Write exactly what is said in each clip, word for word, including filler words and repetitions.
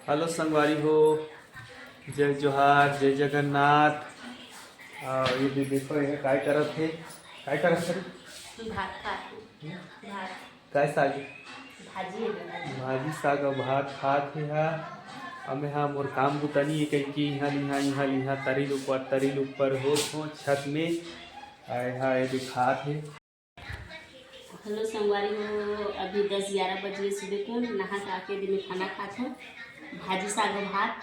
Hello संगवारी हो, जय जोहार, जय जगन्नाथ। अउ ये दे देखो, ये काय करत हे, काय करत हे? भात खात हे। भात। काय साग? भाजी हे भाजी। भाजी साग अउ भात खात हे हा। अब मैं हा मोर काम बुता नहीं हे कहिके इहाँ लिहा, इहाँ लिहा, तरिल ऊपर, तरिल ऊपर होत हो छत में। आए हा ये दे खात हे। हेलो संगवारी हो, अभी दस ग्यारह बजे सुबह को नहा के आके दिन में खाना खात हो, भाजी साग अउ भात।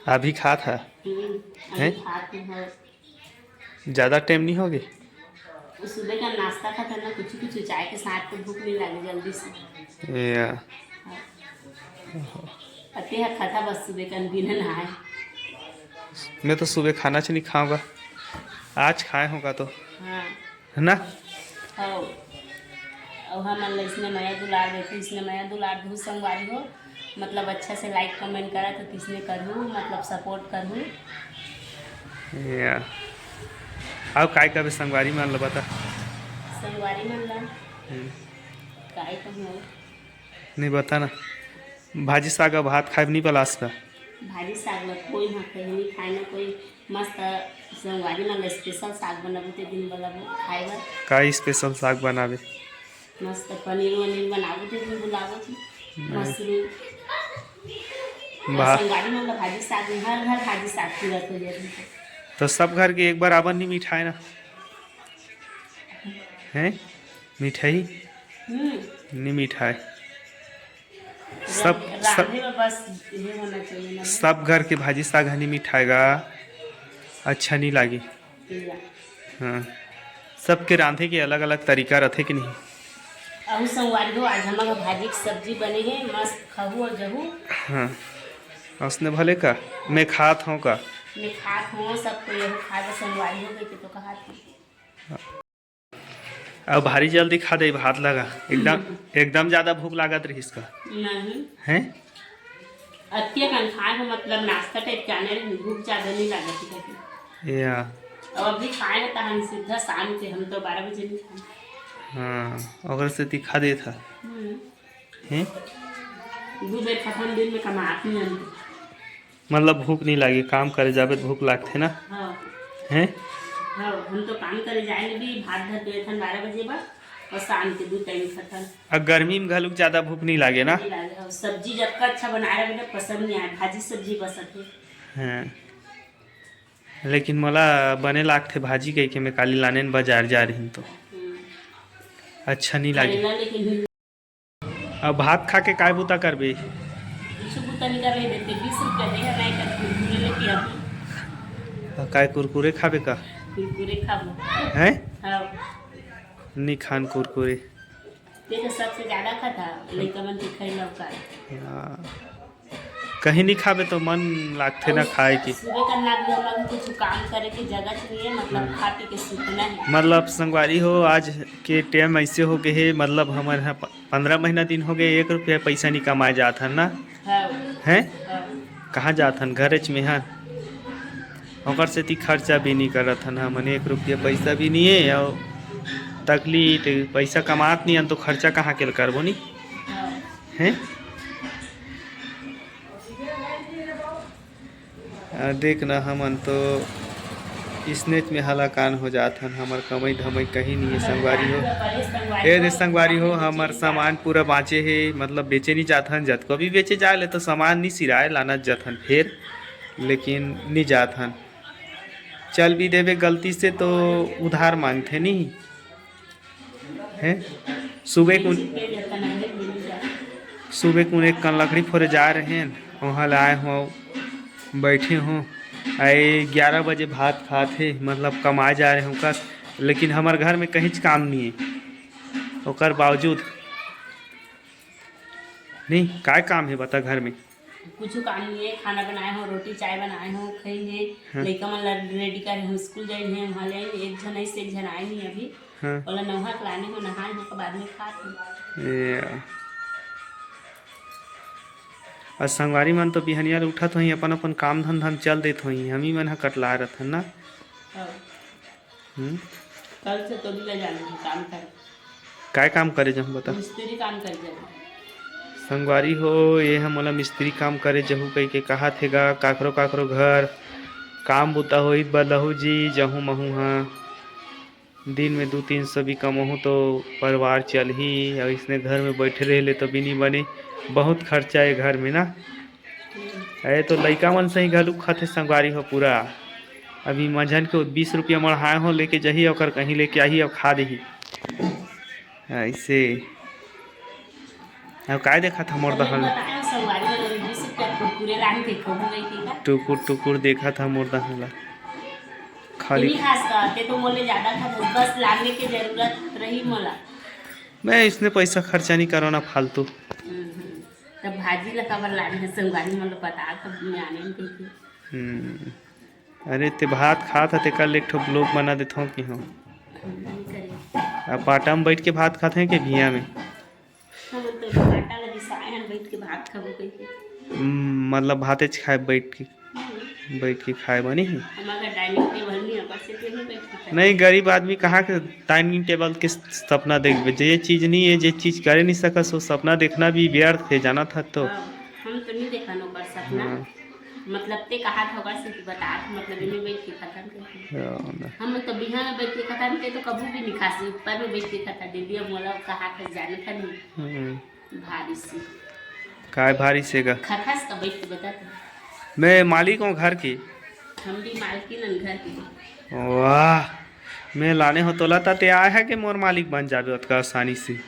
अभी खात है? हम्म, अभी हैं? खात हो। ज्यादा टाइम नहीं होगे? वो सुबह का नाश्ता खाता ना, कुछ कुछ चाय के साथ तो भूख नहीं लगे जल्दी से। या। हाँ। अते हा खाता बस सुबह का बिना नहाए। मैं तो सुबह खाना च नहीं खाऊंगा, आज खाए होगा तो। हाँ। है ना? हाँ। अउ हमन ला इसने मया दुलार देथे, इसने मया दुलार दहू संगवारी हो, मतलब अच्छा से like comment करा तो किसने करहू, मतलब support करहू। या। अउ काय कबे संगवारी मन ला बता। संगवारी मन ला हम्म। काय कहूँ? नहीं बता ना, भाजी साग अउ भात खाए नहीं पलास का? भाजी साग ला कोई हाँ कहीं नहीं खाए ना, कोई मस्त संगवारी मन ला special साग बनाबो ते दिन वाला वो खाए बर। का special साग बनाबे? मस्त पनीर वनीर बनाबो ते दिन बुलाबो थी। नहीं। मशरूम। भा- संगवारी मन ला भाजी साग में हर घर भाजी साग पूरा हो जाए। तो सब घर के एक बराबर नहीं मिठाए ना? हैं? मिठाई? हम्म। नहीं मिठाए। सब, सब, रांधे में बस ये होना चाहिए ना। सब घर के भाजी साग हनी मिठाएगा, अच्छा नहीं लागे। या। हाँ, सबके रांधे के अलग-अलग तरीका रथे कि नहीं? अहू संगवारी हो, आज हमर भाजी के सब्जी बने हे, मस्त खाहू अउ जहू। हाँ, उसने भले का, मैं खात हूँ का? मैं खात हूँ, सबको यहू खा के संगवारी हो गई तो कहा थी। अब भारी जल्दी खा दे भात लगा, एकदम, एकदम ज्यादा भूख लागत रहिस का? नहीं। हैं? अतिया कन खाए हो, मतलब नाश्ता टाइप जाने रहे, भूख ज्यादा नहीं लागत है कभी। या। अब अभी खाए ना तो हम सीधा शाम के, हम तो बारह बजे नहीं खाए। हाँ, ओकर से तीखा देत हा। हम्म। हैं? दू बेर खतम दिन में कमात नहीं हम। मतलब भूख नहीं लागे, काम करे जाबे तो भूख लागथे ना? हाँ। हैं? हाँ, हम तो काम करे जाए ले भी भात धर के एथन बारह बजे बा और शाम के दू टाइम खतम। अब गर्मी में घलुक ज्यादा भूख नहीं लागे ना? नहीं लागे, हाँ, सब्जी जब का अच्छा बनाए रहे ना पसंद नहीं आए, भाजी सब्जी पसंद है। हाँ, लेकिन मोला बने लागथे भाजी कहिके मैं काली लाने न बाजार जा रही तो हम्म। अच्छा नहीं लागे। करेला लेकिन अब भात खा के काय बुता करबे? कुछ बुता नहीं करे देते, बीस रुपया दे है, नहीं कर कुरकुरे लेके आऊँ। तो काय कुरकुरे खाबे का? कुरकुरे खाबो। हैं? हाँ। नहीं खान कुरकुरे। ये तो सबसे ज्यादा खाता, लइका मन के खैला का। हाँ। कहीं नहीं खाबे तो मन लागथे ना खाए के। सुबह का ना भी हम लोग कुछ काम करे के जगह नहीं है, मतलब हाँ। खा पी के सूतना है। मतलब संगवारी हो, आज के टाइम ऐसे हो गए है, मतलब हमर यहाँ प-, पंद्रह महीना दिन हो गए, एक रुपया पैसा नहीं कमाए जात हन ना। हाँ। हैं? हाँ। कहाँ जात हन? घरेच में हन। ओकर सेती खर्चा भी नहीं करत हन हमन, एक रुपया पैसा भी नहीं है और तकलीफ पैसा कमात नहीं हन तो खर्चा कहाँ के करबो नहीं? हाँ। हैं? आ, देख ना, हमन तो इसनेच में हलाकान हो जात हन, हमर कमई धमई कहीं नहीं है संगवारी हो। ए दे संगवारी हो, हमर सामान पूरा बाँचे हे, मतलब बेचे नहीं जात हन, जतको भी बेचे जाए ले तो सामान नहीं सिराए, लाना जात हन फेर, लेकिन नहीं जात हन। चल भी देबे गलती से तो उधार मांगथे नहीं। हैं? सुबह कुन, सुबह कुन एक कन लकड़ी फोरे जा रहे हैं, वहाँ ले आए हो, बैठे हो, आए ग्यारह बजे भात खात हे, मतलब कमाए जा रहे हो का, लेकिन हमर घर में कहीं काम नहीं है, ओकर बावजूद नहीं, काय काम है बता घर में? कुछ काम नहीं है, खाना बनाए हो, रोटी चाय बनाए हो, खाएंगे, हाँ। लइका मन ला रेडी करे हो, स्कूल जाए हैं, वहाँ ले आएंगे, एक झन ऐसे एक झन आए नहीं अभी। हाँ। ओला नहा के लाने हो, नहाए हो के बाद में खात हो। ए, आ संगवारी मन तो बिहनिया ले उठत होही, अपन अपन काम धंधा में चल देत होही, हमी मन ह कटला रथन ना। हाँ। हम्म। कल से तो भी ले जाना है काम कर। काय काम करे जाऊँ बता? मिस्त्री काम कर जाना। संगवारी हो, ये ह मोला मिस्त्री काम करे जहू कहिके कहाथे गा, काखरो काखरो घर काम बुता होही त बलहू जी, जहूँ महूँ ह। दिन में दू तीन सौ भी कमहूँ तो परिवार चलही, अउ इसने घर में बैठे रहे ले तो भी नी बने, बहुत खर्चा हे घर में ना। अरे तो लइका मन सही घलुक खाथे संगवारी हो पूरा। अभी मंझन के बीस रुपया मढ़ाए हो, लेके जही, ओकर कहीं लेके आही, अब खा देही। ऐसे। अब काय देखत ह मोर दहन? बताया संगवारी हो, बीस रुपया कुरकुरे लान के खाऊं गई थी ना। टुकुर टुकुर देखत ह मोर दहन ला। खाली इन्हीं खास का, ते तो मोले ज्यादा खा, बस लाने के जरूरत रही मोला। मैं इसने पैसा खर्चा नहीं करो ना फालतू। हम्म, हम्म। तब भाजी ला काबर लाने हे संगवारी, मोला बता, तब मैं आने में कही थी। हम्म। अरे ते भात खात ह, तेकर ले एक ठो vlog बना देथव कि हम। नहीं करे। अब पाटा में बैठ के भात खात हैं कि भिया में? हम तो पाटा ला बिसाए हन, बैठ के भात खाबो कहिके। हम्म, मतलब भातेच खाए बैठ के, हम्म। बैठ के खाए बने ही। हम अगर dining table नहीं है, बस इतने में बैठ के खाए। नहीं, गरीब आदमी कहाँ के dining table के सपना देखबे? जे चीज नहीं है, जे चीज करे नहीं सकस, वो सपना देखना भी व्यर्थ है, जानत ह तो। हाँ, हम तो नहीं देखन ओकर सपना। हाँ। मतलब ते कहा था ओकर से कि बता, मतलब इन्हें बैठ के खत्म करके। हाँ, ना। हम तो बिहान में बैठ के खत्म के तो कभी भी नहीं खा से, ऊपर में बैठ के खाता। दीदी अब मोला कहा था, जाने था नहीं। हम्म। भारी से। काय भारी से गा? खथस का बैठ के बता तू। मैं मालिक हूँ घर की। हम भी मालकिन हन घर की। वाह, मैं लाने हो तोला, ता ते आए है कि मोर मालिक बन जाबे ओतका आसानी से।